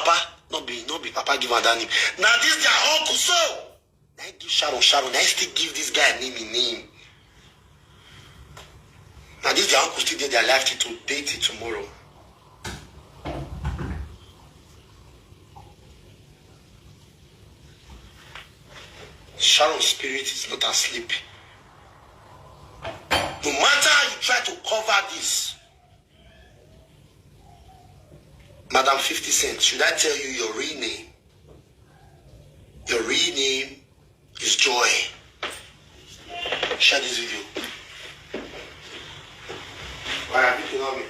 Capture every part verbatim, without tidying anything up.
Papa, no be, no be Papa give am that name. Na this their uncle so. Na him give Sharon Sharon. Na him still give this guy name him name. Na this their uncle still dey their life till today, till tomorrow. Sharon spirit is not asleep. No matter how you try to cover this, Madam fifty Cent, should I tell you your real name? Your real name is Joy. Share this video. Why are you picking on me?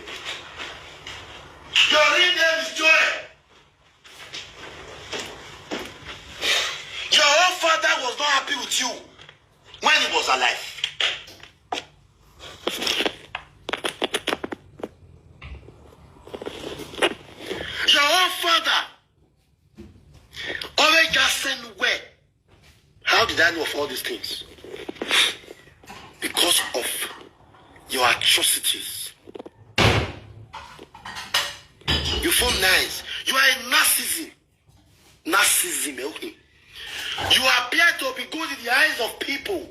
Your real name is Joy. Your own father was not happy with you when he was alive. Your own father always just send where. How did I know of all these things? Because of your atrocities. You form nice. You are a narcissism. Narcissism, eh, okay. You appear to be good in the eyes of people,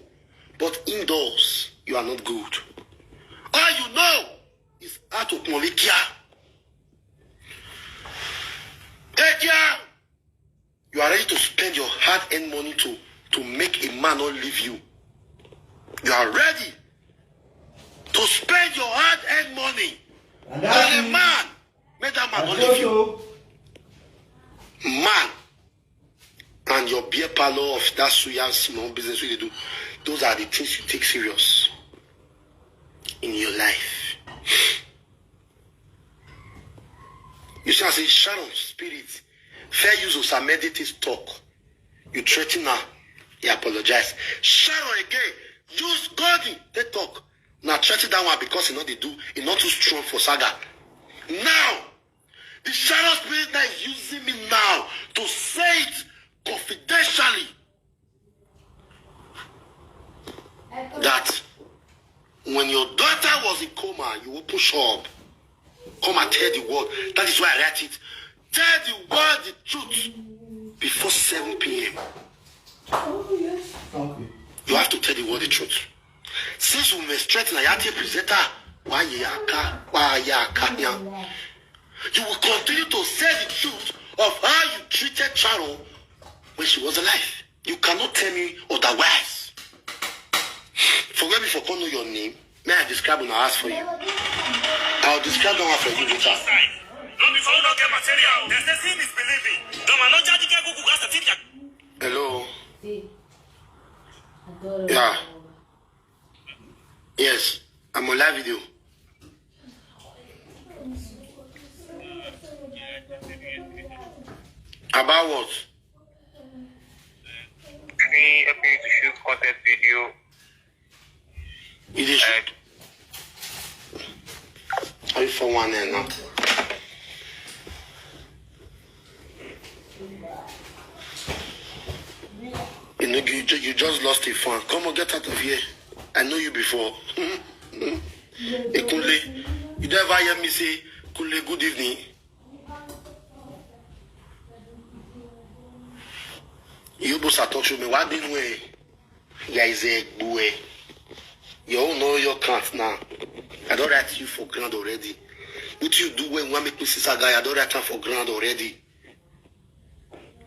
but indoors, you are not good. All you know is how to polikia. Take care. You are ready to spend your hard-earned money to, to make a man not leave you. You are ready to spend your hard-earned money on a man, make that man not leave you. Man and your beer parlor of that suya small business wey you dey do, those are the things you take serious in your life. You see, I say Sharon spirit, fair use Osamedi this talk. You threaten her, you apologize. Sharon again, use God, they talk. Now threaten that one because he not they do, he not too strong for saga. Now, the Sharon spirit now is using me now to say it confidentially that when your daughter was in coma, you open shop. Come and tell the world. That is why I write it. Tell the world the truth before seven p.m. Oh, yes. Okay. You have to tell the world the truth. Since we were straight na yati presenter, why yaka, why yaka, yeah. You will continue to say the truth of how you treated Sharon when she was alive. You cannot tell me otherwise. Forget me for call know your name. May I describe una house for you? I'll describe that one for you later. No be for who no get material. Dem say seeing is believing. Dem are not charging get Google gas to think. Hello. Yeah. Yes. I'm on live video. About what? Can you help me to shoot content video? You dey shoot? Are you for one there now? You know, you, ju- you just lost a fan. Come on, get out of here. I know you before. Hey, Kunle, you never hear me say, Kunle, good evening. You both are talk show me. Why didn't we? Guys, eh, boy. You all know your count now. I don't write you for ground already. What you do when one make me sister guy, I don't write am for ground already.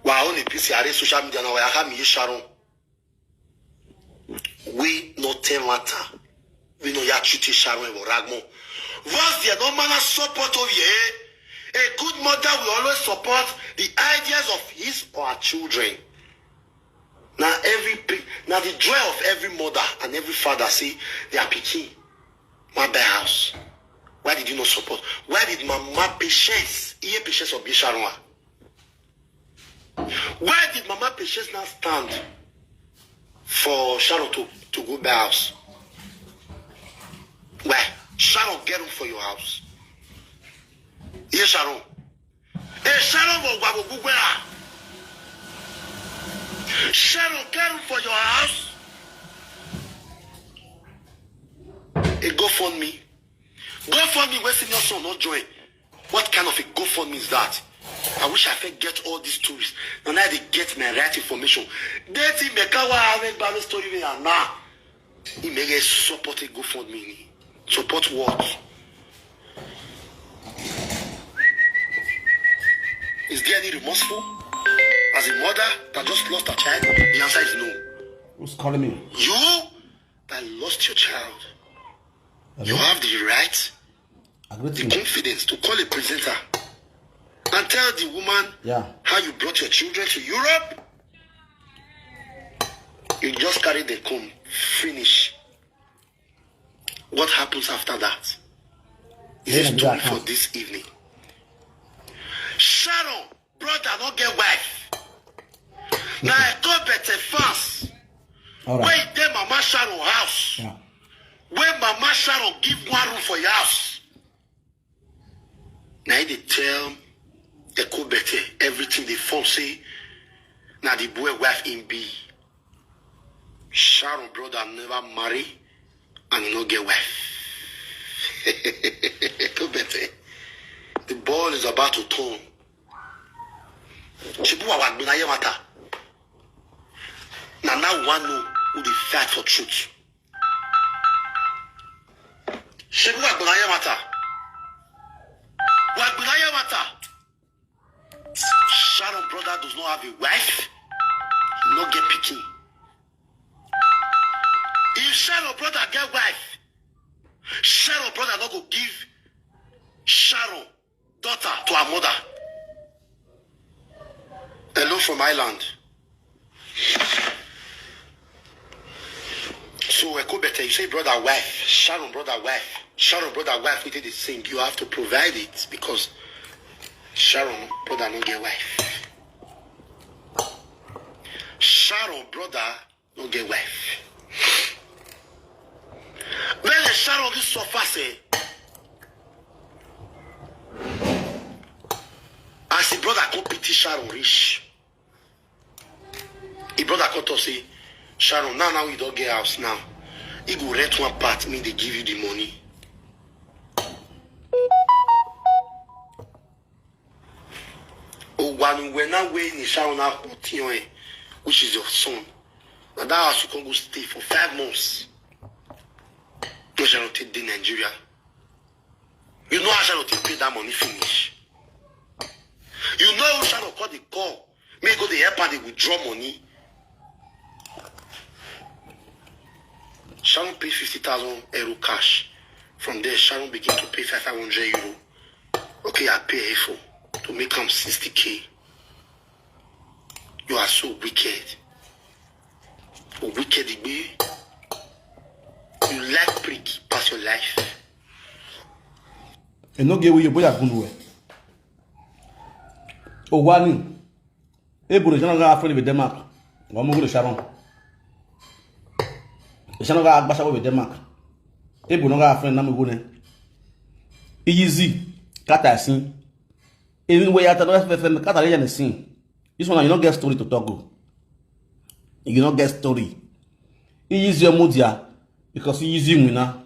Wa only P C R social media now. I have me Sharon. We no ten matter. We no ya treat Sharon or Ragmo. Once the normal support of here, a good mother will always support the ideas of his or her children. Now every pa- now the joy of every mother and every father say they are picking my bad house. Why did you not support? Why did mama patience? Iye patience of Sharon. Why did mama patience now stand for Sharon to, to go buy house? Why? Sharon, get room for your house. Yes, Sharon. Hey, Sharon, go go go go go. Sharon, get room for your house. A GoFundMe. GoFundMe where senior son not join. What kind of a GoFundMe is that? I wish I fit get all these stories. Now I dey get my right information. That thing make our have a story wey I now. He make a support a GoFundMe. Support what? Is there any remorseful? As a mother that just lost her child, the answer is no. Who's calling me? You that lost your child, you have the right, the confidence to call a presenter and tell the woman, yeah, how you brought your children to Europe. You just carry them come, finish. What happens after that? Is a story for this evening. Sharon brother no get wife. Na Eko Bete fans. All right. Wey dey Mama Sharon house. Yeah. Wey Mama Sharon give one room for your house. Na he dey tell Eko Bete everything dey form say na the boy wife him be. Sharon brother never marry and he no get wife. Eko Bete, the ball is about to turn. Shebi wa wa gbina ye matter. Na now one know who dey fight for truth. Shebi wa gbina ye matter. Wa gbina ye matter. Sharon brother does not have a wife, no get pikin. If Sharon brother get wife, Sharon brother no go give Sharon daughter to her mother. Hello from Ireland. So Eko Bete, you say brother wife, Sharon brother wife, Sharon brother wife, we did the same. You have to provide it because Sharon brother no get wife. Sharon brother no get wife. When the Sharon this suffer say, as the brother come pity Sharon rich, the brother come talk say, Sharon, now now you don't get house now. He go rent one part, me they give you the money. Oh, one when now way in Sharon now, which is your son. Now that house you can go stay for five months. No Sharon take the Nigeria. You know how Sharon take pay that money finish. You know how Sharon call the call. Me go the help and they withdraw money. Sharon pay fifty thousand euro cash. From there, Sharon begin to pay five hundred euro. Okay, I pay for to make am sixty K. You are so wicked. Wicked Igbe. You like prick pass your life. E no get way you boy agun we. O wa ni. E buru jana ga afre be Denmark. Wa mo go Sharon. Jana ga agbasa be Denmark. E buru ga afre na mo go ne. Easy. Kata sin. Even way out of F F M, kata ya ne sin. This one you no get story to talk go. You no get story. He use your media because he use you now.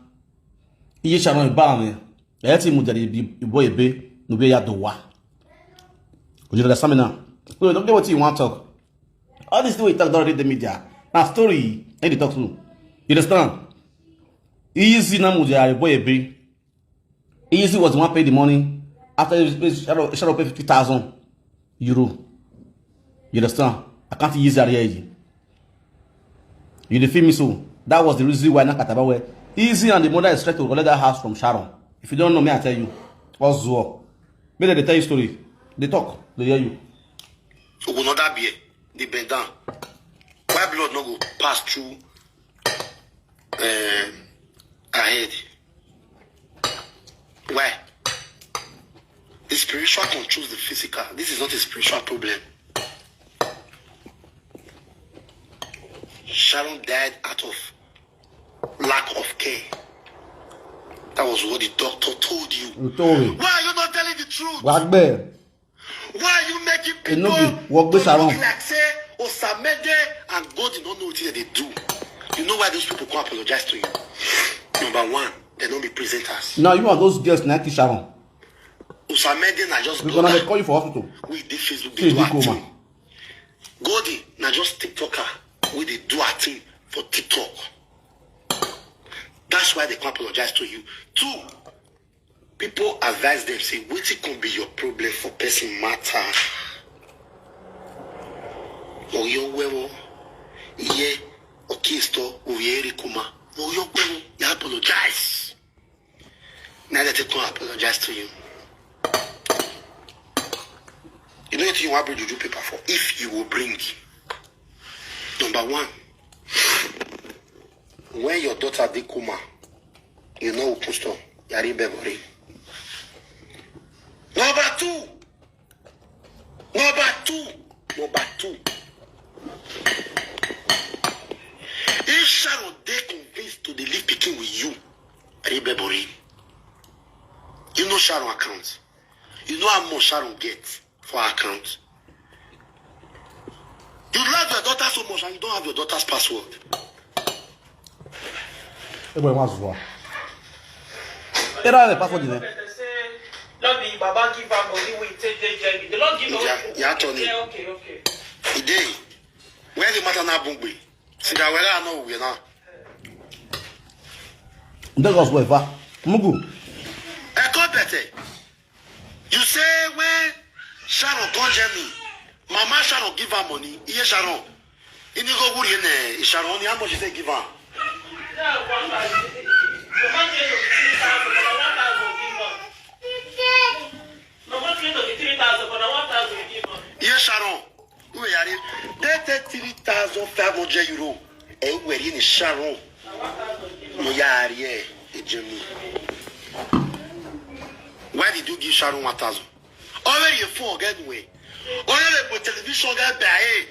He use Sharon ban me. I tell you that the boy be no be ya do wa. You understand me now? So don't get what you want talk. All this thing we talk don't read the media. Now story, and they talk to. You understand? He use you now media, the boy be. Easy was the one pay the money after he pay Sharon, Sharon pay fifty thousand euro. You understand? I can't use that here. You dey feel me so? That was the reason why Nakataba were easy and the mother is trying to collect that house from Sharon. If you don't know me, I tell you. What's war? Make they tell you story. They talk. They hear you. Ogun no that beer. They bend down. Why blood no go pass through um, ahead? Why? The spiritual controls the physical. This is not a spiritual problem. Sharon died out of lack of care. That was what the doctor told you. You told me. Why are you not telling the truth? Wagbe. Why are you making E no people be work with to Sharon. Look like say Osamede and God did not know what they do? You know why those people come apologize to you? Number one, they don't be presenters. Now you are those girls like Sharon. Samedi na just blogger. When they call you for hospital, we dey Facebook, they do our thing. Godi na just TikToker, we dey do our thing for TikTok. That's why they come apologize to you. Two, people advise them, say, "Wetin come be your problem for person matter?" Oyo wewo, iye, okisto, uye rikuma. Oyo wewo, you apologize. Now they take come apologize to you. You know what you want to bring juju paper for? If you will bring, number one, when your daughter dey coma, you know who post on. Yari Bebori. Number two, number two, number two. If Sharon dey convinced to dey leave pikin with you, Yari Bebori, you know Sharon account. You know how much Sharon get for her account. You love your daughter so much and you don't have your daughter's password. Ebe nwa zụwa. Ebe a the password there. No be Baba give am money, we take J J B. They don't give us. Yeah, yeah, Tony. Yeah, okay, okay. E dey. Where the matter now, Bungbe? Cinderella, I know we now. That was where, Mugu. Eko Bete. You say when Sharon come Germany, Mama Sharon give her money. Iye Sharon. Ini go wuri ne Sharon ni how much you say give her? Iye Sharon. Who yari? They take three thousand five hundred euro. E were ni Sharon. No yari e Germany. Why did you give Sharon one thousand? Already a phone get way. Already a television get by.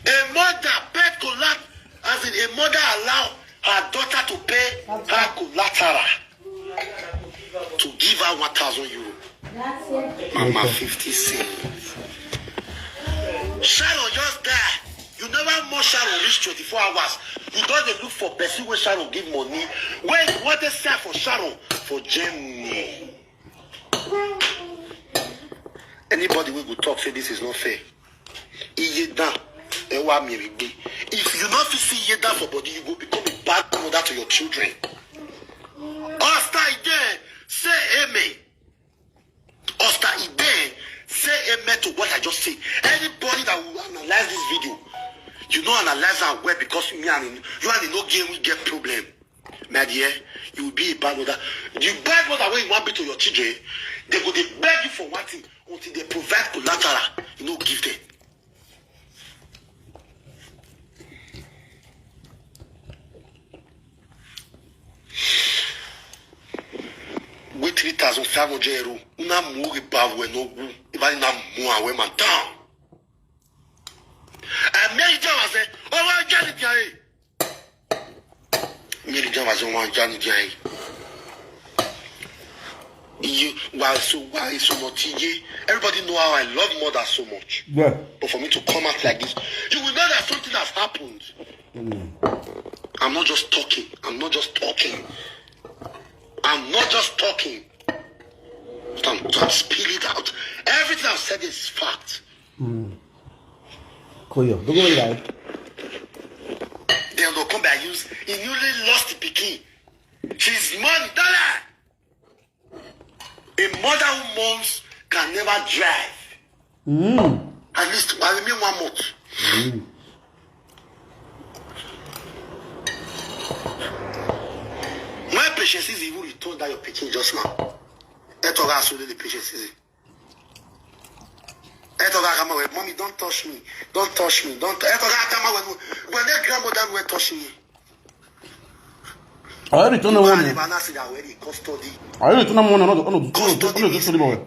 A mother pet collect, as in a mother allow her daughter to pay her collateral to give her one thousand euro. Mama, fifty cents. Sharon just die. You never more Sharon reach twenty-four hours. You don dey look for person wey Sharon give money. When you want to sell for Sharon for Germany. Anybody wey go talk say this is not fair, iye down, ewa mirigbe. If you no fit see iye down for body, you go become a bad mother to your children. Osta Ide, say amen. Osta Ide, say amen to what I just say. Anybody that will analyze this video, you no analyze am well because me and you and no game we get problem. My dear, you will be a bad mother. The bad mother wey you wan be to your children, they go dey beg you for one thing until they provide collateral. You no give them. Wey three thousand five hundred euro, una mu oge ba we no gu. Ibani na mu awe man down. Ẹ mẹ́rin jẹ́ wá sẹ́, ọwọ́ ajá ni ti ayé. Mẹ́rin jẹ́ wá sẹ́, ọwọ́ ajá ni ti ayé. Iye, why so, why so much? Iye, everybody know how I love mother so much. Yeah. But for me to come out like this, you will know that something has happened. Mm. I'm not just talking. I'm not just talking. I'm, I'm spill it out. Everything I've said is fact. Mm. Koyo, don't go like. They will come by use. He newly lost the pikin. She's money, dollar. A mother who mourns can never drive. Mm. At least, I mean, one month. Mm. My patience is even returned that your picking just now. That all that's really the patience is. That all that come away. Mommy, don't touch me. Don't touch me. Don't. That all that come away. When their grandmother were touching me. I already told them one. I already told them one. Custody.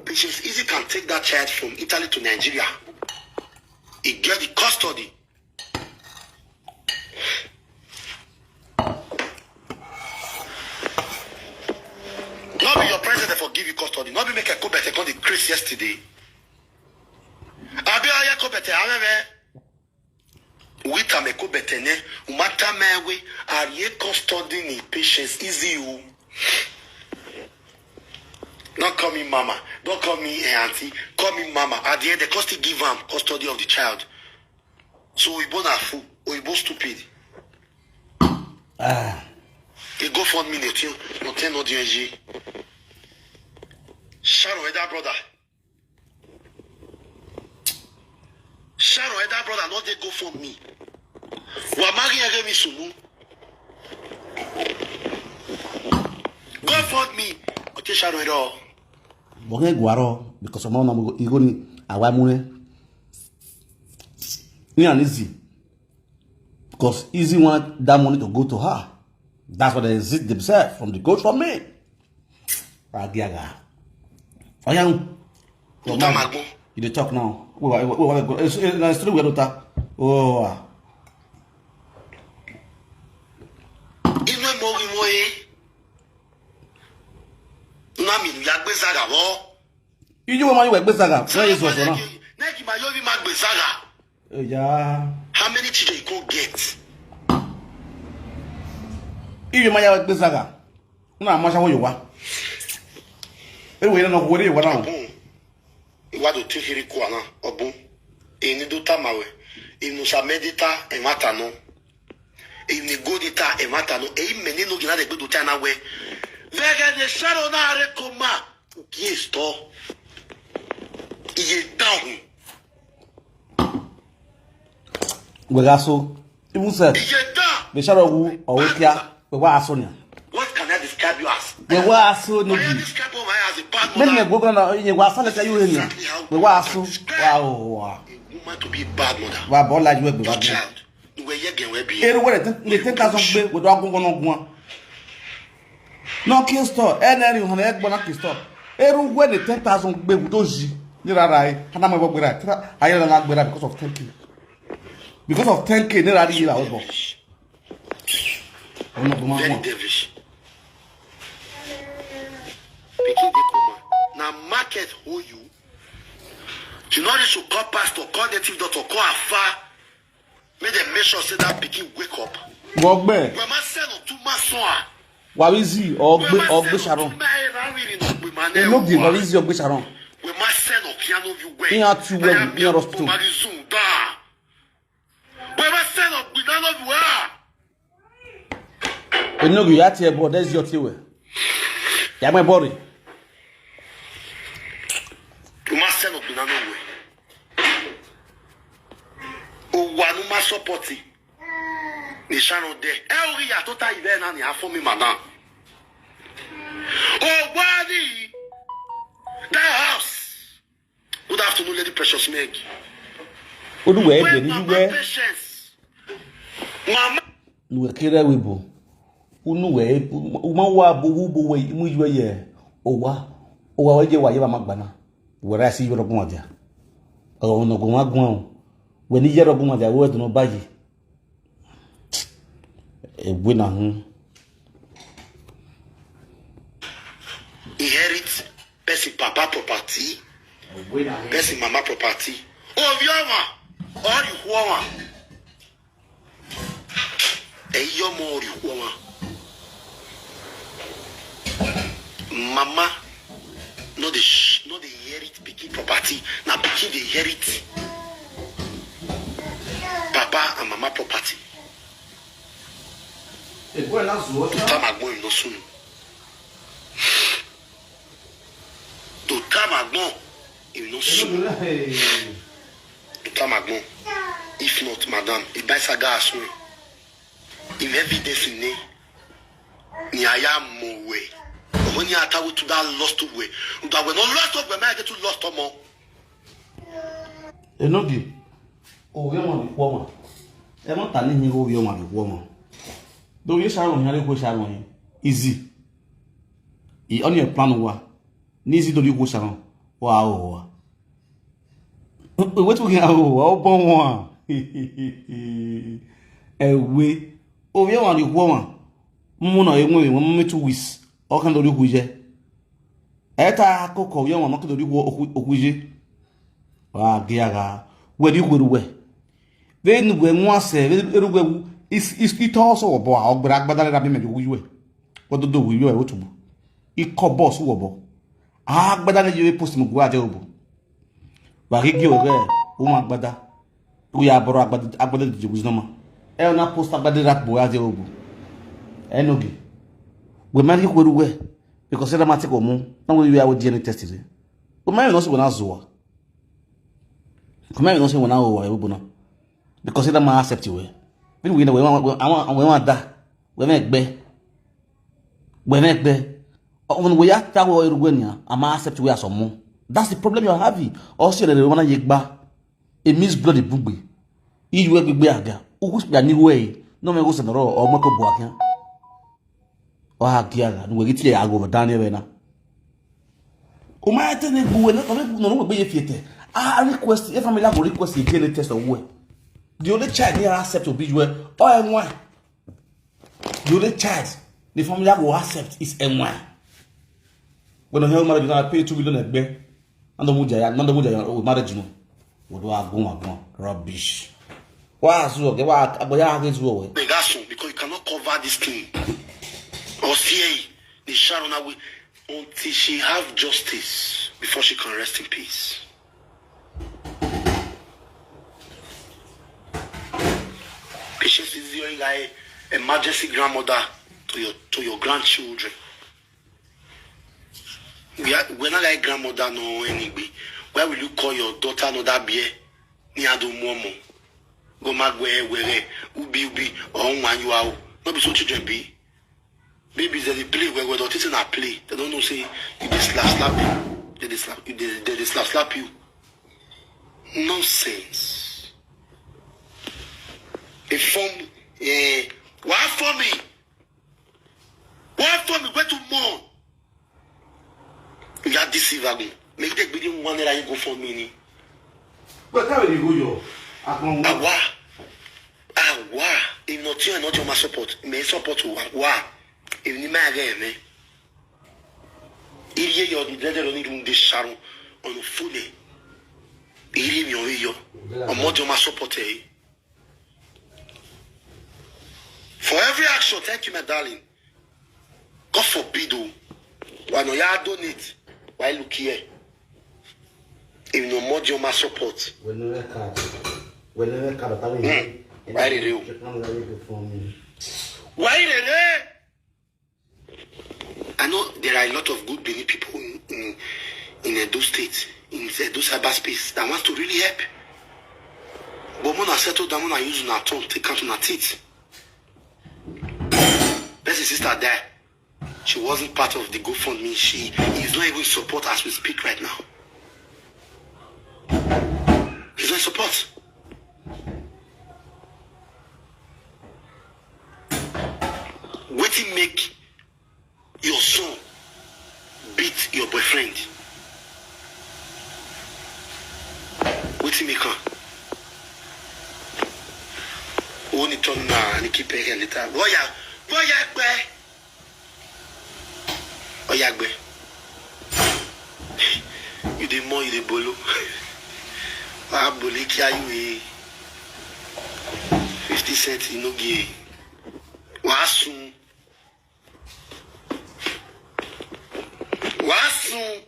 Patience Easy can take that child from Italy to Nigeria. He get the custody. No be your president for give you custody. No be make a Kubete come the Chris yesterday. Abi aya Kubete, however. Wita me ko betene, umata me we, are ye custody ni patience easy o. Don't call me mama. Don't call me eh, auntie. Call me mama. At the end, they can still give am custody of the child. So Oyibo na fool. Oyibo stupid. Ah. They go fund me. They tell no tell no D N G. Sharon, that brother. Sharon, that brother, not they go fund me. Wa mari ege mi sunu. Go fund me. Okay, Sharon, it all. Boke guaro because ọmọ na igo ni awa mune. Ni an easy. Because easy want that money to go to her. That's what they exist themselves from the coach for me. Agiaga. Oyan. Uta magbo. You dey talk now. Wait, wait, wait, wait, wait. It's, it's, it's still weird, Uta. Oh, ah. Inwe mo imo e. Na mi ya gbe zaga wo. You know why you were Gbesaga? Where is also now? Neki ma yo bi ma gbe zaga. Yeah. How many children you go get? You know why you were Gbesaga? Una amasha wo you wa. Ewe na no wo you wa now. Boom. Iwa do tin hiri ko ana. Obun. Ini do tamawe. Inu sa medita e mata no. Ini go dita e mata no. E meni no gina de gbedo tana we. Vega de sharo na are koma. Ukie sto. Iye down. We ga so. Even said, Iye down. the shadow who or we kia. We wa aso nya. What can I describe you as? We wa aso no Can I bi. Describe you as a bad Men me mother? Go na ye wa sale ka you ni. We wa aso. Wow. A woman to be a bad mother. Wa bo la you be Your ba. Child. You were yet and we be. Eru we the ten thousand gbe we do agun gun gun. No kill store. E na ri hon e gbo na kill store. Eru we the ten thousand gbe we do ji. Ni rara e. Ana mo gbera. Aye na gbera because of ten K. Because of ten K ni rara yi la we bo. Ono gbo ma Very mo. Devilish. Pikin dey coma. Na market hold you. You no need to call pastor, call native doctor, call afar. Make dem make sure say that pikin wake up. Gogbe. We ma send to my son. Wa wi zi ogbe ogbe Sharon. E no bi wa wi zi ogbe Sharon. We ma send Okiano you way. He had two well, he had hospital. We ma send Ogbinano you are. E no bi ya tie bo that's your tie we. Ya me bori. We ma send Ogbinano you way. O wa no ma support. Ni Sharon de. E o ri ya to ta ibe na ni a fo mi ma na. O wa ni. That house. Good afternoon, Lady Precious Meg. Oduwe Where ebe ni Mama we. Patience? Mama. Nuwe kere we bo. Unu we uma wa bo wu bo we mu ju ye. O wa. O wa we je wa ye ba ma gba na. We ra si yo rogun aja. O no gun wa gun o. We ni ye rogun aja we do no bayi. E we na hun. Inherit person papa property, person mama property. Ovioma, or you woman. Eyomo or you woman. Mama, no dey sh- no dey inherit pikin property. Na pikin dey inherit papa and mama property. E we na zuo. Tamagbon you no soon. To Tamagbon you no soon. To Tamagbon. If not, madam, e buy saga aswe. If evidence in ne, ni aya mo we. When you attack to that lost way, that we no lost up, we might get to lost up more. E no di. O we mo di ko mo. E mo ta ni hin o we mo di ko mo. Do ye Sharon hin ko Sharon hin. Easy. I on your plan wa. Ni easy do di ko Sharon. Wa o wa. Wetin we get o wa o bon wa. Ewe. O we mo di ko mo. Mo na e mo mo me two weeks. O kan do di ku je. Eta koko yo mo kan do di ku o ku je. Wa ge aga. We di ku we. Ve nu we nwa se ve eru we is is ito so obo a ogbera agbada le rabi me di ku we. Ko do do we we o tubu. I ko boss wo bo. Agbada ni yue post mu gwa je obu. Wa gigi ore, uma agbada. Uya boro agbada, agbada di jibus no ma. E ona post agbada rat bo ya je obu. E no gi. We ma gi kweru we. Because e da ma ti ko mu. Na we ya we D N A test re. We ma no se we na zuwa. Kuma we no se we na o wa we bu na. Because e da ma accept we. Bin we na we ma, we ma da. We ma gbe. We ma gbe. Even we ya ta we ru we nya, ama accept we as omo. That's the problem you're having. O se le we na ye gba. E miss blood bugbe. I we gbegbe aga. U ku spa ni we. No me go se no ro, o mo ko bo akan. O ha ki aga, nu we ti ya go Daniel we na. O ma te ne gbu we na, o me no no we ye fiete. A request, if family go request again the test of we. The only child they accept to be we. O e why? The only child the family go accept is N Y. When the hell marriage na pay two million egbe. And the muja, and the muja, oh, marriage no. What do I go, I go? Rubbish. Wa zuo, ge wa, but ya ge zuo we. They got some because you cannot cover this thing. Or see, the Sharon away until she have justice before she can rest in peace. Patience is your guy, emergency grandmother to your, to your grandchildren. We are, we're not like grandmother no anyway. Why will you call your daughter no that beer? Ni adu momo. Go magwe were ubi ubi or nwa you out. No be so children be. Babies that they play where where they not play. They don't know say you dey slap slap them. They dey slap you. They, they, they slap slap you. Nonsense. They form. Eh, why for me? Why for me? Where to mourn? You are deceiver. Make the video one that you go for me. But how will you go your? Awa. Awa. If not you, not your my support. Me support you. Awa. If ni ma again me. Iriye yo di dede lo ni dun de Sharon on phone. Iriye mi o yo. Omo jo ma support e. For every action, thank you, my darling. God forbid o. Wa no ya donate. Why look here? If no more your ma support. Whenever card. Whenever card, I mean, why did you? Why did you? I know there are a lot of good Benin people in, in, in Edo State, in Edo cyberspace that wants to really help. But when I settle down, when I use my tongue, take out my teeth. Person sister die. She wasn't part of the GoFundMe. She is not even in support as we speak right now. He's not in support. Wetin make your son beat your boyfriend? Wetin make am? Only turn na ni keep here later. Boya, boya pe. Oyagbe. You dey more, you dey bolo. Wa boli kia you e. Fifty cent you no give. Wa sun. Wa sun.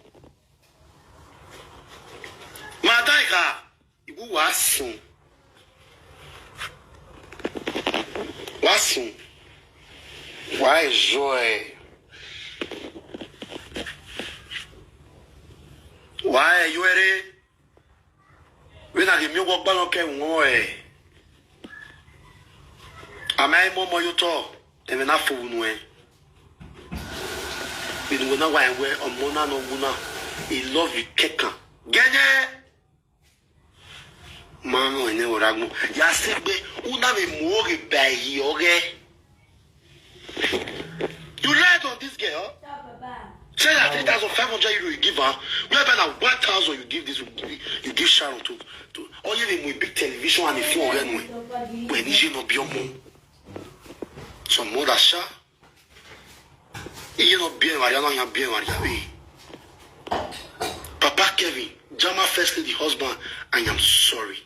Ma dai ka. Ibu wa sun. Wa sun. Wa enjoy. Wa enjoy. We na ke mi wo gba no ke won e. Ama imo mo yo to. Eme na fo unu e. Inu we na wa enwe omo na no wu na. I love you kekan. Genye. Mama ene oragmo. Ya se pe una me mo re ba yi ore. You lied on this girl. Say that three thousand five hundred euro you give her. Where about na one thousand you give this, you give, you give Sharon to, to. Oh, you need a big television and a phone. When is she not be your mom? Some mother sha. You know, be Maria, no, you be Maria. Papa Kevin, Jama first lady husband, I am sorry.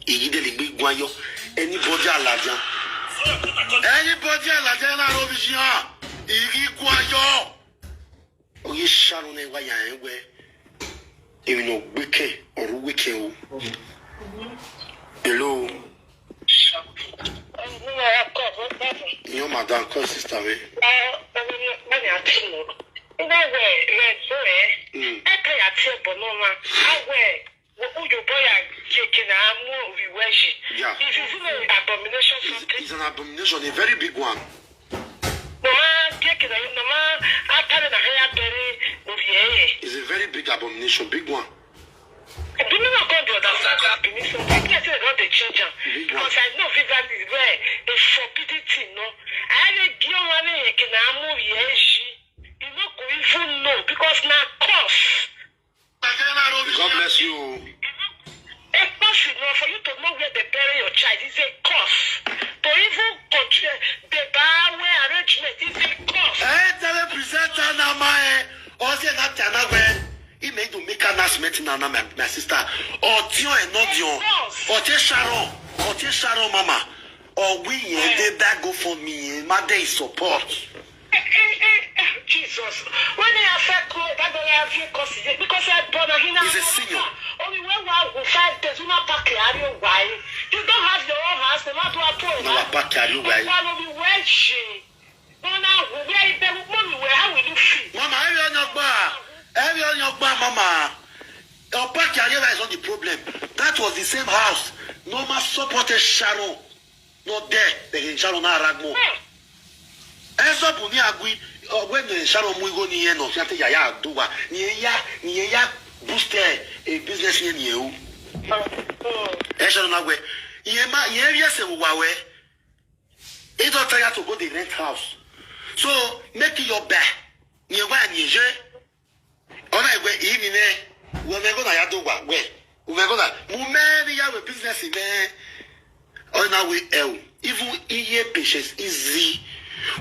Igi de ligbe gwayo. Anybody alaja. Anybody alaja na robishi ha. Igi gwayo. Oye Sharon e wa ya e we. Emi no gbeke or weke o. Hello. Your madam, call sister me. Mm. Yeah. It's, it's an abomination, a very big one. It's a very big abomination, big one. Because I know Viva is where they forbidden thing, no. I dey give one, you know, go even know because na curse. God bless you. A curse, you know, for you to know where they bury your child is a curse. To even control the bar where arrangement is a curse. Hey, tell the presenter now, my. Or say not another. He made to make announcement now, my, my sister. Or Tio and not Dion. Or Tia Sharon. Or Tia Sharon, mama. Or we and they that go for me. My day support. Jesus. When they affect me, that don't have you consider because I born a hina. He's a senior. Only when I will five days, you not pack your why. You don't have your own house, no matter what. No, I pack your why. One will be where she. No, now, where you be, mommy, where, how will you feel? Mama, every on your bar. Every on your bar, mama. Your pack your is not the problem. That was the same house. No more supported Sharon. Not there. They Sharon na ragmo. Ezo bu ni agui. When Sharon mu igo ni eno fiate ya ya duwa ni ya ni ya boost a business ni ni o. E Sharon na we. Ye ma ye ri ese wa we. He don't tell you to go the rent house. So make it your bed. Ye wa ni je. Ona egwe ini ne. We me go na ya do wa we. We me go na. Mu me ni ya we business me. Ona we el. Even iye patience easy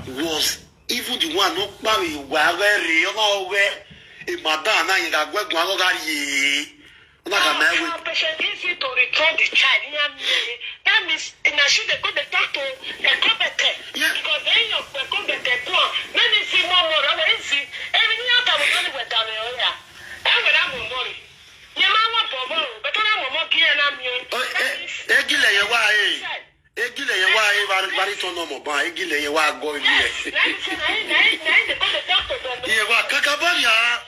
was even the one no pa we wa we re ona we. E madam na yin ga gwe gun alo ga ri. Una ga me we. How patient easy to return the child? Yeah, me. That means in a should they go the talk to a competent. Yeah. Because then your competent go. Many see more more. How easy? Every year come money with them. Oh yeah. That will have more money. Your mama for more. But I want more gear than me. Oh, eh, eh, gile ye wa eh. Eh, gile ye wa eh. Very, very turn on mo ba. Eh, gile ye wa go gile. Yes. Now you say, now you, now you, now you, they go the talk to them. Ye wa kakabanya.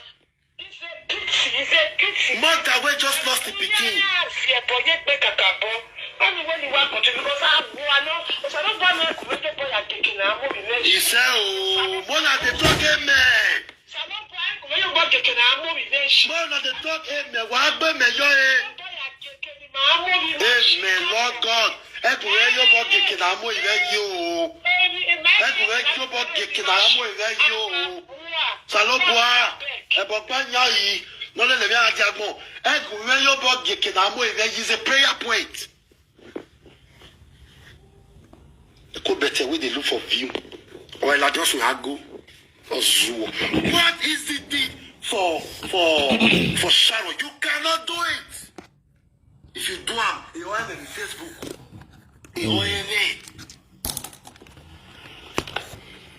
It's a pity. It's a pity. Mother wey just lost the pikin. He say, oh, mona dey talk amen. Mona dey talk amen. Wa gbe me yo eh. Amen, Lord God. Egure yo bo geke na mo ire yi o. Egure yo bo geke na mo ire yi o. Salobua, ebo pa nya yi. No le le mi adi agbon. Egure yo bo geke na mo ire yi is a prayer point. Go better wey dey look for view. Or la just na go. Ozuo. What is the thing for for for Sharon? You cannot do it. If you do am, you owe me Facebook. You owe me.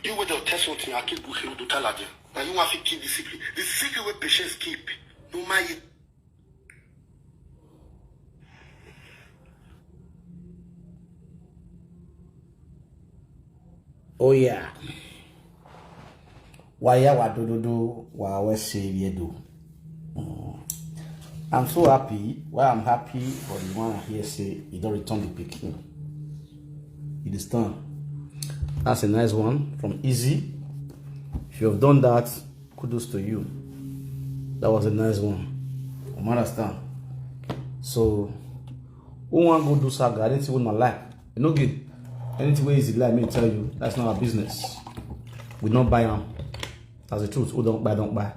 You wey dey tell something, I keep go do tell again. Now you want to keep the secret. The secret wey patience keep. No mind it. Oh yeah. Waya wa do do do wa we say we do. Mm. I'm so happy. Why I'm happy for the one here say he don't return the pikin. You understand? That's a nice one from Easy. If you have done that, kudos to you. That was a nice one. You understand? So, who want go do saga? Anything with my life. You know, good. Anything wey Easy like me tell you, that's not our business. We don't buy am. That's the truth. Who don't buy, don't buy.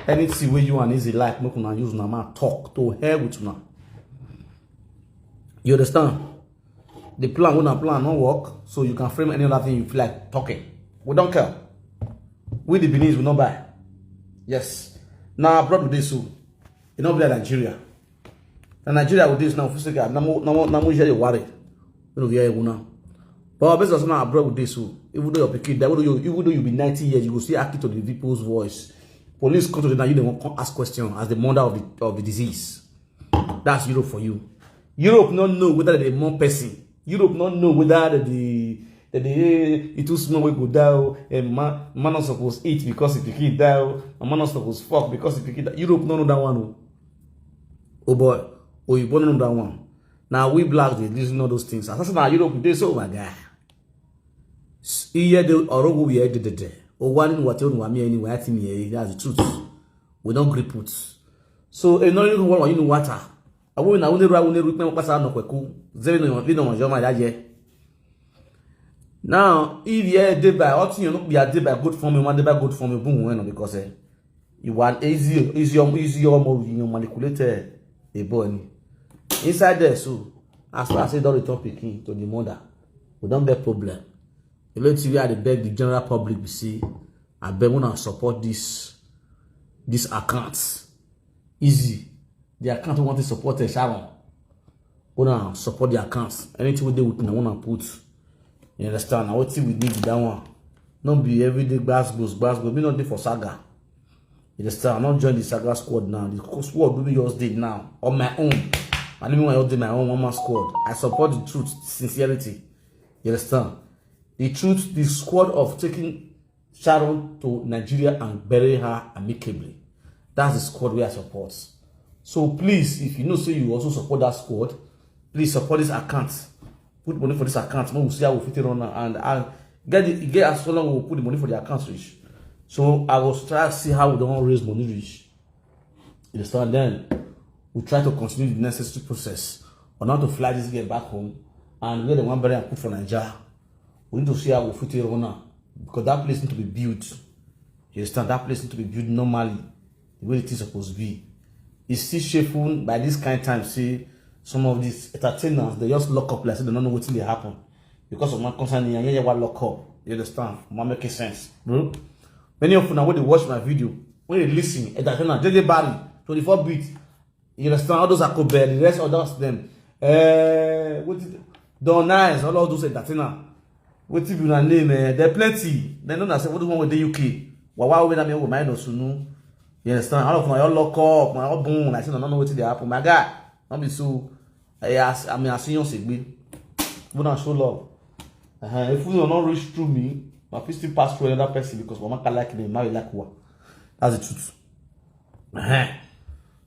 Anything wey you and Easy like, make una use una mouth talk. To hell with una. You understand? The plan wey una plan no work, so you can frame any other thing you feel like talking. We don't care. We the Benin, we no buy. Yes. Now abroad with this, so e no be like Nigeria. Na Nigeria with this now, physical, na mo, na mo, na mo hear your worry. We no hear you now. But our business now abroad with this, so even though your pikin die, even though you, even though you be ninety years, you go still act to the people's voice. Police come to the now, you dey wan come ask question as the mother of the of the disease. That's Europe for you. Europe no know whether they dey mourn person. Europe no know whether the the the it too small wey go die o. And man man no suppose eat because the pikin die o. And man no suppose fuck because the pikin die. Europe no know that one o. Oh boy, oyibo no know that one. Na we black dey reason all those things. As I say na Europe dey so, my guy. Iye de orogo we dey dey. O wa ni wa te o ni wa mi anyway, I think me, that's the truth. We don't grip put. So e no you want you water. Awo na wune ra wune ru pe pasa no kweku. Zero no you no your my daje. Now, if you dey by, what you no be a dey by good for me, one dey by good for me, boom, when because eh, you want easy, easy, easy, almost you manipulate a boy. Inside there, so as far as say don return pikin to the mother, we don get problem. The only thing we are dey beg the general public be say, I beg una support this this account. Easy. The account wey want to support the Sharon. Una support the accounts. Anything we dey with una, una put. You understand? Na wetin we need be that one. No be everyday gbas gbos gbas gbos. Me no dey for saga. You understand? I no join the saga squad now. The squad wey me just dey now on my own. And even when I just dey my own one man squad, I support the truth, sincerity. You understand? The truth, the squad of taking Sharon to Nigeria and bury her amicably. That's the squad we I support. So please, if you know say you also support that squad, please support this account. Put money for this account. Make we see how we fit run am. And I get the, get as long we put the money for the account reach. So I will try see how we don raise money reach. You understand? Then we try to continue the necessary process on how to fly this girl back home and where they wan bury am put for Naija. We need to see how we fit take run am because that place need to be built. You understand? That place need to be built normally, the way the thing suppose be. E still shameful by this kind time say some of these entertainers, they just lock up like say they no know wetin dey happen because of one concern here, yeah, yeah, lock up. You understand? Ma make sense, bro. Many of una wey dey watch my video, wey dey listen, entertainer, J J Barry, twenty-four beat, you understand? All those Akobel, the rest of those them. Eh, what is Don Nice, all of those entertainer. Wetin be una name? Eh, there plenty. They know that say what the one with the U K. Wawa wey na me go mind osunu. You understand? All of una all lock up, na all boom. I say no, no know wetin dey happen. My guy, no be so. I ask, I mean, I see you say gbe. Una show love. Uh-huh. If you no reach through me, my fit still pass through another person because mama can like me, marry like what? That's the truth. Uh-huh.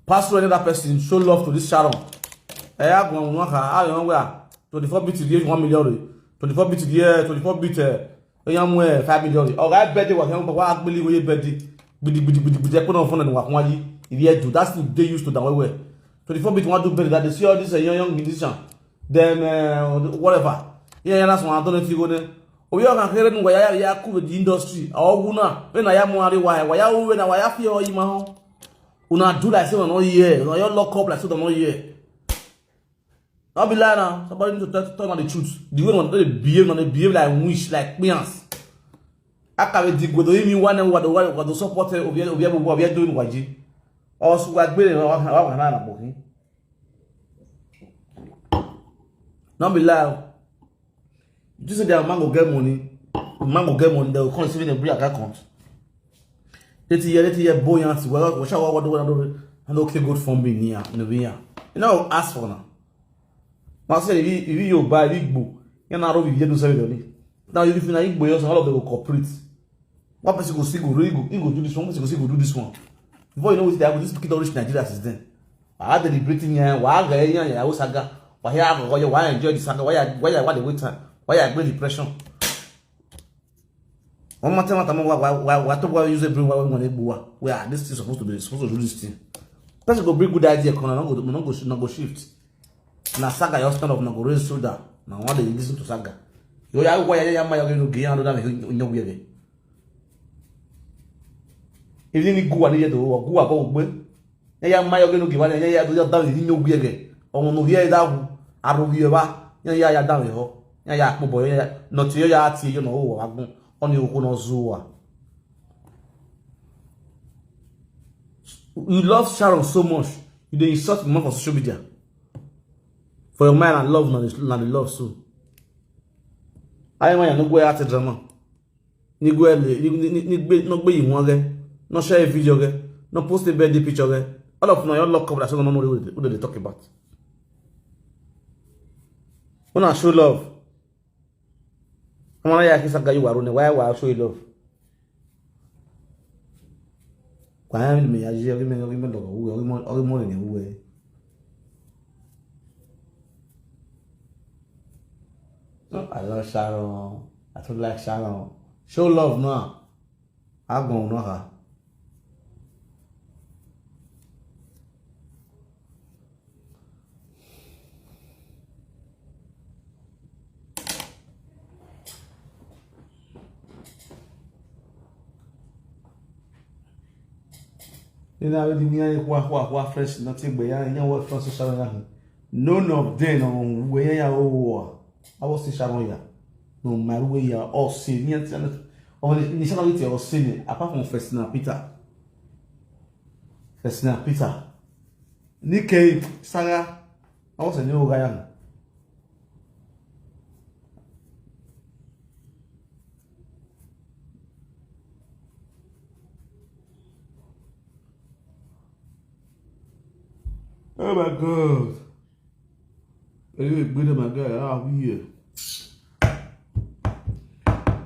Pass through another person, show love to this Sharon. Eh, I go on, how you know where? Twenty-four beat here, one million. Twenty-four beat here, twenty-four beat. Eh, you know where? Five million. Oh, I bet they were young, but what I believe we bet the bidi bidi bidi bidi. I put on phone and walk one. If you do, that's the they used to that way. Twenty-four beat want to bet that they see all this uh, young young musician. Them uh, whatever. Yeah, yeah, that's one. I don't know if you go there. Oh, you can hear it. Why you cool with the industry? Oh, una. When I am worried, why? Why you when I feel you, man? Una do like say no here. Una you lock up like say no here. No be lie now. Somebody need to tell, tell me the truth. The way una dey behave, una dey behave like wish, like pians. Akabe di gwedo imi wane wado wado support obi obi obi obi doing waji. Osu wa gbere wa wa na na bokin. No be lie. You think say their man go get money? Man go get money, they will come see the bring account. Eighty year, eighty year boy and well, we shall what do I do? I don't care good for me near, in the year. You know, ask for now. Now say if you, if you buy big book, you know, you do seven. Now you if you go, you all of them will cooperate. One person go still go, really go, he go do this one, person go still go do this one. Before you know what they have, this kid don't reach Nigeria since then. Why are they liberating here? Why are they here? Why saga? Why are they why enjoy the saga? Why are why are why they wait time? Why are great depression? One matter matter why why why why talk why use every why we want to go where this thing supposed to be supposed to do this thing. Person go bring good idea come and not go not go not go shift. Na saga you stand up na go raise shoulder. Na why they listen to saga. Yo ya why ya ya ma ya no gi ya no da me no where. Even ni guwa ni yedo wa guwa ko gbe. Ya ya ma yo genu giwa ya ya do ya da ni nyo gbe ge. Omo no ye da gu. Aro ye ba. Ya ya ya da me ho. Ya ya po bo ya. No ti ya ti yo no wa gun. Oni o ko no zuwa. You love Sharon so much. You dey insult me for social media. For your mind and love, not the love so. I want you no go out drama. Ni gwe le ni ni ni gbe no gbe yi won re. No share a video, okay? No post a birthday picture, okay? All of now, you lock up, that's what no know what they talk about. When I show love, I'm gonna ask you, why, why I show you love? Kwa ya mi ya ji ogi mi ogi mi dogo wu ogi mo ogi mo ni wu e. No, I love Sharon. I too like Sharon. Show love now. I go no her. Ina we di mi ayi kwa kwa kwa fresh na ti gbe ya ina we fresh so ya. None of them no we ya ya o. I was sharon ya. No matter we ya all say ni ti o ni sharon ti o say ni apart from Festina Peter. Festina Peter. Ni ke Sarah. I was a new guy. Oh my God. Anyway, good, my guy. How are we here?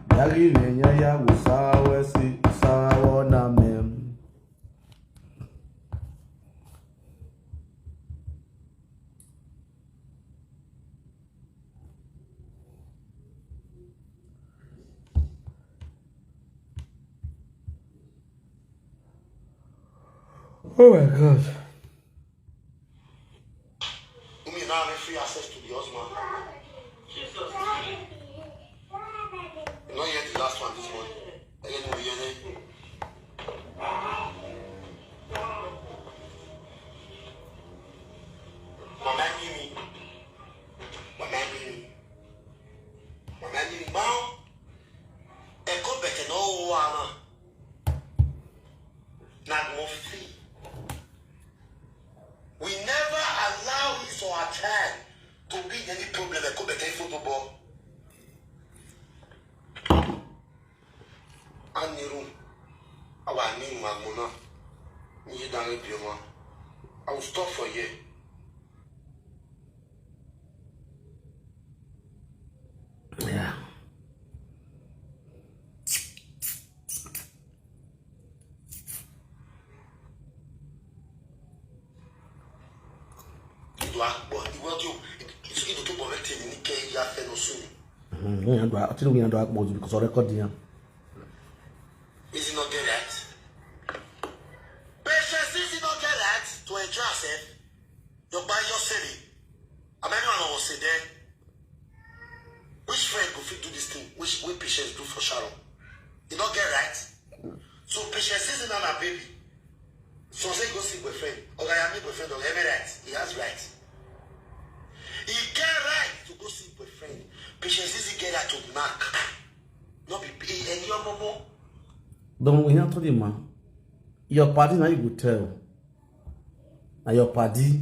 Yagi ne ya ya wusa wesi wusa wona mem. Oh my God. Umi now have free access to the husband. Jesus. You not hear the last one this morning. I get to hear it. Mama Mimi. Mama Mimi. Mama Mimi. Mom. Eko bete no wana. Not more free. We never allow his or her child to be in any problem. Eko bete football. Aniru. Our name Magmona. Ni dan bioma. I will stop for here. Yeah. Ido akpọ iwọ tí o ìtúkìtò tó bọ̀ mẹ́tẹ̀ ní kẹ́ ìyá fẹ́ lọ sùn. Ní àdó àti ní ìyàdó àpọ̀ jù because record yẹn. Is it not get right? Patience, is it not get right to enjoy herself? Your buy your city. I mean, I was say there. Which friend go fit do this thing? Which way patience do for Sharon? You not get right. So patience is not a baby. So say go see boyfriend. Or I am boyfriend. Or any right? He has right. He get right to go see boyfriend. Patience is he get right to knock. Not be any your mama. Don't we not to the man. Your party now you go tell. Na your padi,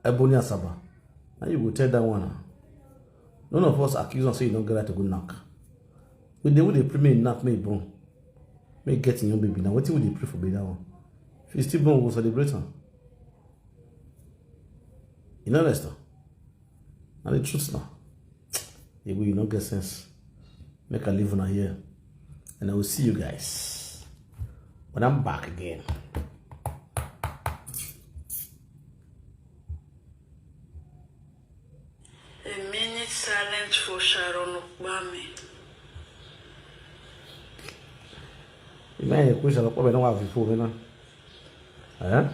Ebony Asaba. Now you go tell that one. None of us accuse and say you don't get right to go knock. We dey we dey pray make knock make born. Make get your baby. Now what we dey pray for be that one? If you still born, we go celebrate am. You know that stuff. Na the truth now. If we no get sense, make I leave una here. And I will see you guys when I'm back again. A minute silence for Sharon Okpame. Imagine you question Okpame no have before me now. Eh?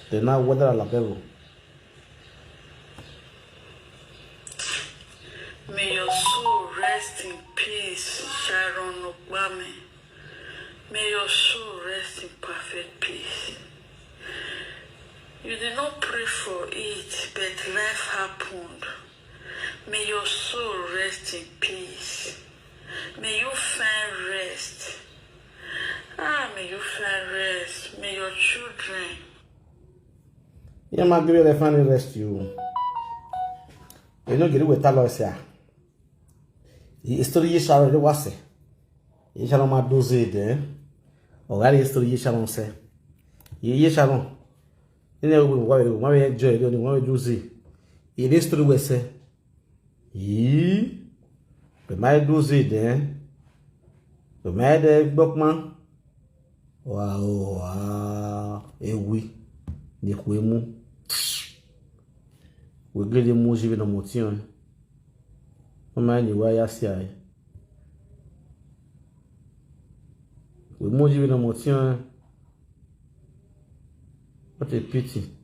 They now weather a lapero. May your soul rest in peace, Sharon Okpame. May your soul rest in perfect peace. You did not pray for it, but life happened. May your soul rest in peace. May you find rest. Ah, may you find rest. May your children. Yeah, my baby, they find rest you. You know, get with Talosia. History is already was it. You shall not do it, eh? Ɔga de story ye Sharon sɛ. Ye ye Sharon. Ene wo wa wo ma we enjoy do ni wa we do zi. Ye de story we sɛ. Yi. Be ma do zi de. Be ma de gbokma. Wa o wa ewi. Ni ku emu. We gele mu ji be no motion. Mama ni wa ya si ai. We mu ji be no motion. What a pity.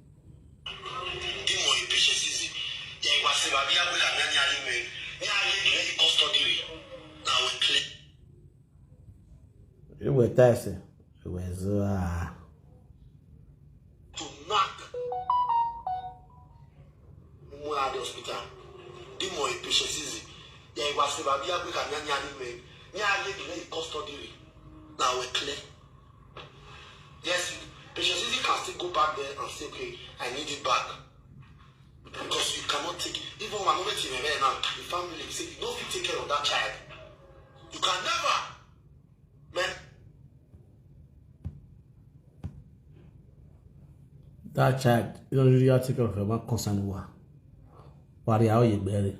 Ewe taise. Ewe zua. To knock. Mwa de hospital. Di mo e patient easy. Ya iwa se ba bi agbe ka nya nya ni me. Nya le ni custody. Now we clear. Yes, patient easy can still go back there and say, "Okay, I need it back." Because you cannot take it. Even one moment in there now, the family say you don't fit take care of that child. You can never. Man. That child, you don't really have to take care of your man concern wa. Wari awo ye gbere.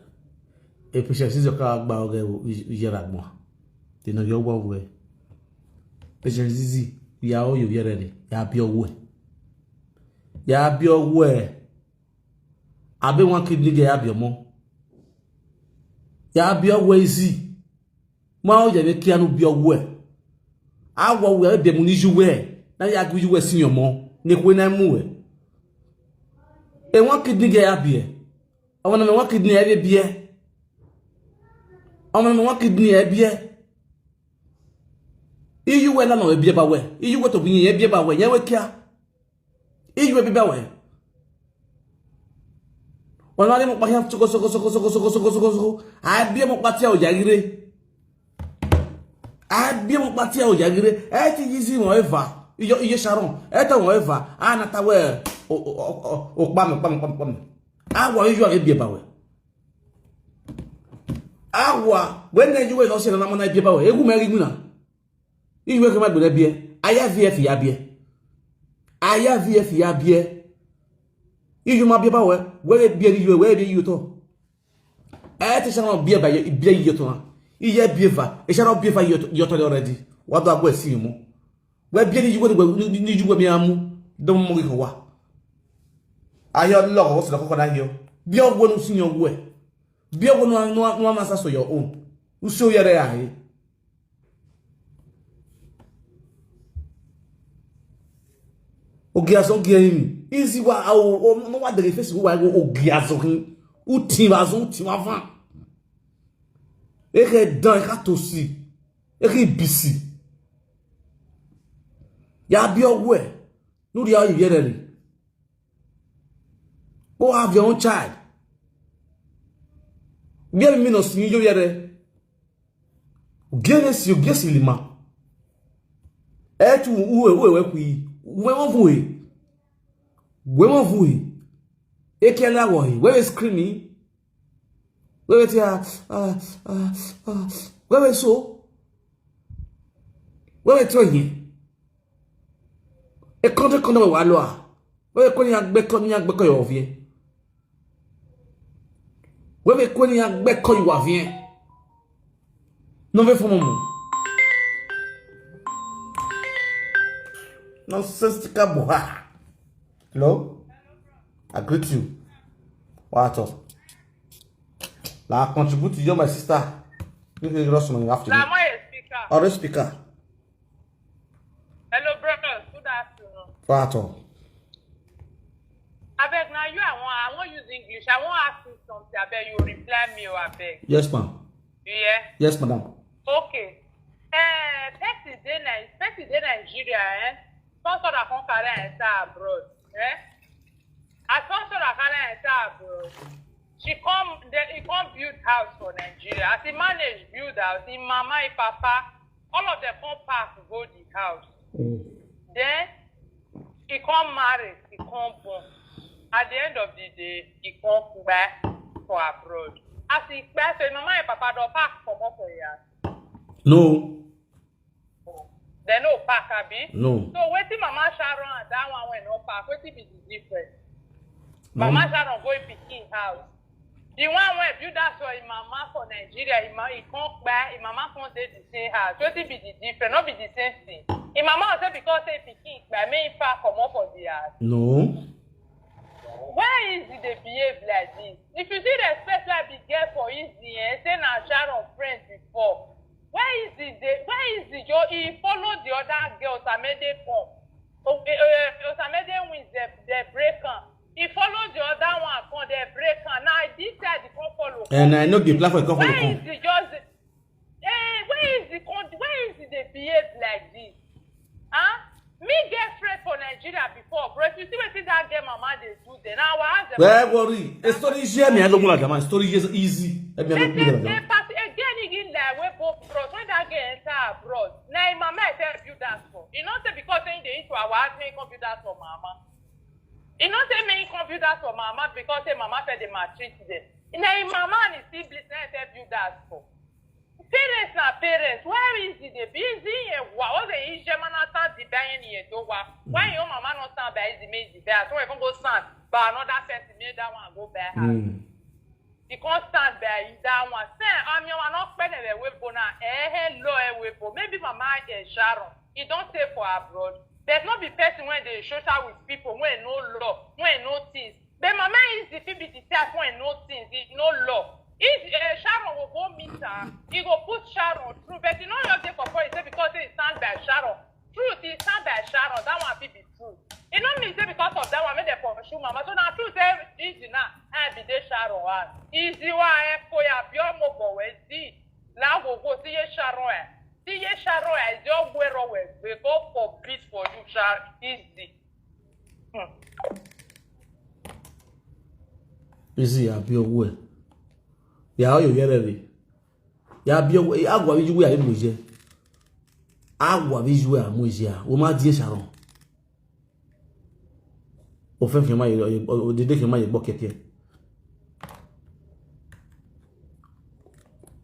E patient easy ka gba oge yera gbon. They know your work way. Patient easy, ya o yo yere ni. Ya bi owo e. Ya bi owo e. Abi one kidney ge ya bi omo. Ya bi owo easy. Ma o je be ki anu bi owo e. Awo we be mu ni ju we. Na ya gu ju we si omo. Ni ku na mu we. E one kidney ge ya bi e. Omo na me one kidney e bi e. Omo na me one kidney e bi e. Iyu we na no e bi e ba we. Iyu we to bi e bi e ba we. Ye we kia. Iwe bi ba we. Wana le mo pa ya soko soko soko soko soko soko soko soko. A bi mo pa ti o jagire. A bi mo pa ti o jagire. E ti yi si mo eva. Iyo iye Sharon. E ta mo eva. A na ta we. O o o o pa me pa me pa me pa me. A wa iwe e bi ba we. A wa. When you we no se na mo na bi ba we. Egu me ri mi na. Iwe ke ma gbere bie. Aya V F ya bie. Aya V F ya bie. Iyu ma bie ba we. We bie iwe, we bie iwe to. E ti sha no bie ba ye, bie iwe to na. Iye bie va. E sha no bie va iwe to already. Wa do agbo e si mu. We bie ni iwe ni iwe mi amu. Do mo ri ko wa. Ayo lo ko so ko na yo. Bie owo nu si yo we. Bie owo nu nu ma sa so yo o. U so yere aye. Ogiazo ogiayin. Izi wa o no wa dere face wa ogiazo hin. Utin wa zo utin wa van. Eke dan ka tosi. Eke bisi. Ya bi owe. Nu ri ayo yere re. Go have your own child. Bia mi no si yo yere. Ugiere si ugiere si lima. E tu uwe uwe we kui. Uwe mo vuhe. Uwe mo vuhe. Eke la wo he. Wewe screaming. Wewe ti a a a a. Wewe so. Wewe to yin. E konde konde wa lo a. Wewe ko ni agbe ko ni agbe ko yo vie. Wewe ko ni agbe ko yo vie. No ve fo mo mo. Nonsensical boha. Hello? I greet you. What up? La contribute to you, my sister. You can just know after me. Lamoye speaker. Or a speaker. Hello, brothers. Good afternoon. What up? Abeg, now you I want I want use English. I want ask you something. Abeg, you reply me, oh, abeg. Yes, ma'am. You hear? Yes, madam. Okay. Eh, person dey Ni- person dey Nigeria, eh? Sponsor that come carry am enter abroad, eh? As sponsor that carry am enter abroad, she come, then he come build house for Nigeria. As he manage build house, him mama, him papa, all of them come pack go the house. Then he come marry, he come born. At the end of the day, he come back for abroad. As he back, so him mama and papa don pack comot for here. No. Dem no pack, abi? No. So wetin Mama Sharon and that one wey no pack, wetin be the difference? Mama Sharon go im pikin house. The one wey build house for im mama for Nigeria, im ma- im come kpai, im mama come dey the same house. Wetin be the difference? No be the same thing. Im mama go say because say im pikin kpai, make im pack comot for the house. No. Why Izzy dey behave like this? If you see respect wey I be get for Izzy, eh, say na Sharon friend before. Why Izzy dey, why Izzy just, he follow the other girl, Osamede come. O- eh, eh, Osamede wins, they, they break am. He follow the other one come, they break am. Now this side he come follow. And I know the platform come follow Why come. Izzy just, eh, why Izzy come, why Izzy dey behave like this? Huh? Me get friend for Nigeria before, bro. If you see wetin that girl mama dey do, then I will ask them. Well, worry. A story is here, me. I don't like man. Story is easy. Let me They, look they, at they them. Pass again again like wey both bros. When that girl enter abroad, na im mama I tell you that for. You know say because say they into our house, make come build that for mama. You know say make come build that for mama because say mama fed the maltreat them. Na im mama and his siblings na I tell you that for. Parents na parents. Why is it the busy and wa? All the German stand the buying here do wa. Why your mama not stand by the main the best? So I can go stand, but another person made that one go buy her. Mm. You can't stand by that one. Say, I'm your one not spending the way bona. Eh, hello, eh, way bo. Maybe mama is Sharon. He don't stay for abroad. There's not be person when they social with people when no law, when no things. But mama is the fit be the type when no things, he no law. If uh, Sharon will go meet her, he go put Sharon through. But you know your day for boy say because he stand by Sharon. Truth, he stand by Sharon. That one fit be true. It no mean say because of that one make dem pursue mama. So na true say easy now. I be dey Sharon house. Easy wa e ko ya bi omo bo we di. La go go see ye Sharon e. See ye Sharon e. Is your way ro we. We go for beat for you, Sharon. Easy. Hmm. Easy abi owo e. Ya oyo yere re. Ya bi owo e, agwa bi ju we abi mo je. Agwa bi ju we amu je. O ma di Sharon. O fe fi ma ye, o dede fi ma ye gbo keke.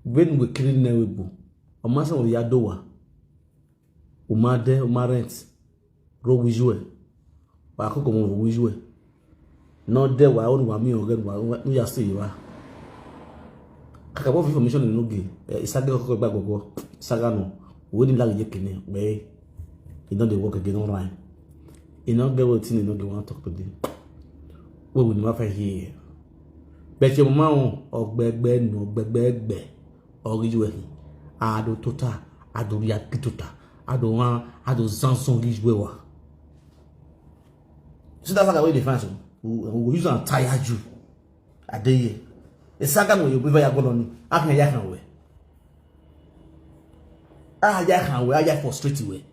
When we clean na we bu. O ma san o ya do wa. O ma de, o ma rent. Ro we ju e. Wa ko ko mo we ju e. No de wa o wa mi o ge wa, no ya se wa. Kaka bo information no ge. E saga ko gba gogo. Saga no. We ni la je kini. We. E don dey work again online. E no get wetin e no dey wan talk today. We will never find here. But your mama ogbegbe no ogbegbe egbe. Or you will. I do tota. I do react tota. I do want. I do Samsung is we wa. So that's how we define so. We we use and tire you. I dey here. E saga no you be ya go on. I can ya can we. Ah ya can we. I ya frustrate we.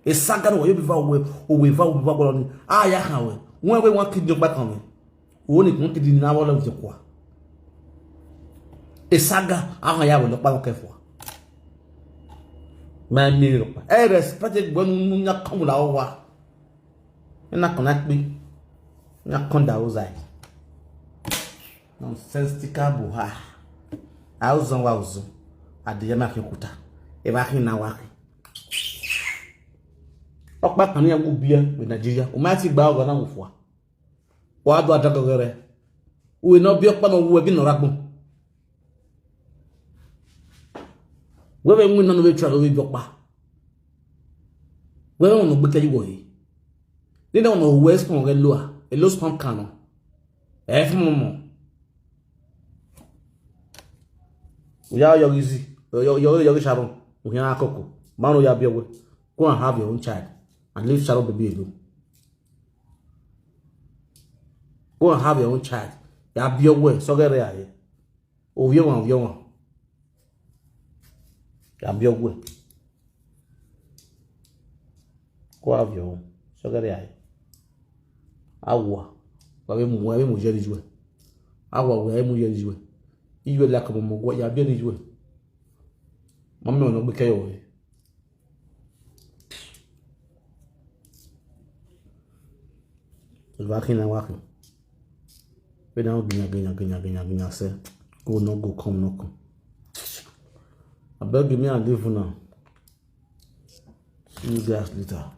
E saga no you be va we. O we va we va go on. Ah ya can we. When we want kidney back on me. O ni kun kidney na wala je kwa. E saga a ya we lo pa ke fo. Ma mi lo pa. E respect gbonu nya kan la wa. Ina kan na pe. Ina kan da ozai. Nonsensical buha. A uzon wa uzon. Adiye ma kin kuta. E ma kin na wa kin. Ọkpa kan ni agu bia we Nigeria. O ma ti gba ogo na wo fo. Wa do adago gere. We no bi ọkpa no we bi no ragbo. We we mu no we try we bi ọkpa. We we no gbe ke wo yi. Ni na no we spon ge lo a. E lo spon kan no. E fun mo mo. Ya yo easy. Yo yo yo Sharon. O ya koko. Ma no ya bi owo. Go and have your own child and leave Sharon baby alone. Go and have your own child. Ya bi owo e, so get there. O bi owo, o bi owo. Ya bi owo e. Go have your own. So get there. Awa. Wa be mu, wa be mu je ni ju e. Awa, wa be mu je ni ju e. Iwe la ko mo go ya bi ni ju e. Mami o no gbe ke yo e. Working and working. We now ginya ginya ginya ginya ginya say go no go, come no come. I beg you, me and leave now. See you guys later.